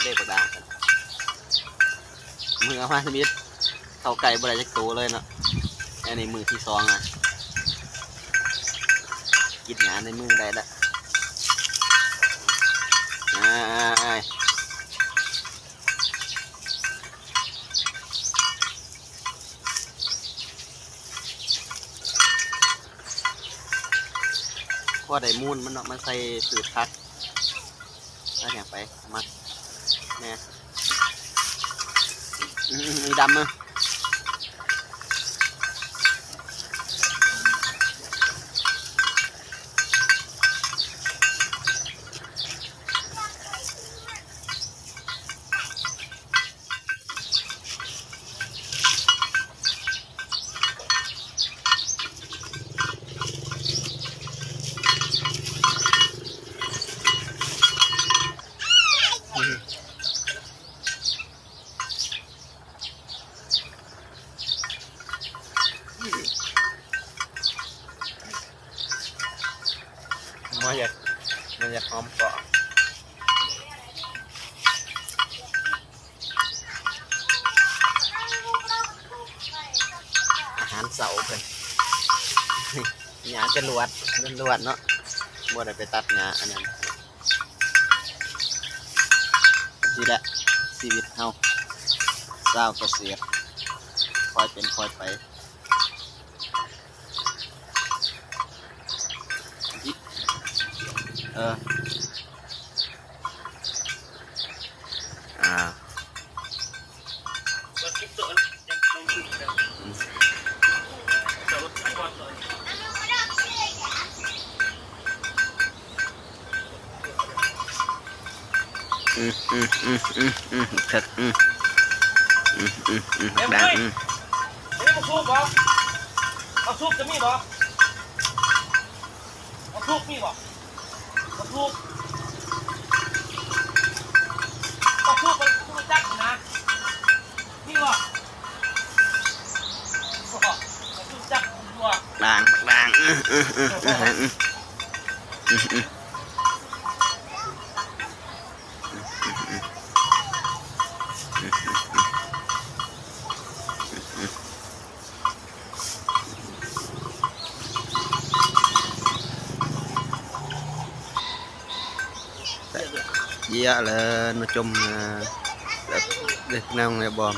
ເດ້ບັກດາງ. ມື້ເອົາມາທຳອິດ ເຂົ້າໃກ້ບໍ່ໄດ້ຈັກໂຕເລີຍເນາະ. ອັນນີ້ມື້ທີສອງນະ ກິນຫຍ້າໃນມືໄດ້ລະ. ອ້າຍ ພໍໄດ້ມູນມັນເນາະ ມາໃສ່ພືດຜັກ. ເອົາຫຍັງໄປ ໝາກແດ່ ອືມ ອີ່ດຳມາ. ມັນຢາກ ມັນຢາກຫອມເກາະ. ອາຫານເຊົ້າເພິ່ນ ຫຍ້າຈະຫຼວດລ້ວນໆເນາະ ບໍ່ໄດ້ໄປຕັດຫຍ້າອັນນັ້ນ. ນີ້ແຫຼະຊີວິດເຮົາຊາວກະເສດ ຄ່ອຍເປັນຄ່ອຍໄປ. ເອີ ອ່າ ອືມ ອືມ ຄັກ ອືມ ອືມ ອືມ ອືມ ແມ່ນບໍ່ ດັງ ເອີຍ ອືມ ບໍ່ມີບັກສູບບໍ່? ບັກສູບຈະມີບໍ່? ບັກສູບມີບໍ່? ບັກສູບ ບັກສູບມັນຮູ້ຈັກນະ ມີບໍ່? ບໍ່ ບັກສູບຈັກຢູ່ບໍ່? ດັ່ງ ດັງ ອືມ ອືມ ອືມ ອືມ ອືມ ອືມ. ເຢຍະແລ້ວ ນະຈົມ ເອີ ເລີຍ ເລີຍ ນາງເລີຍບອມ.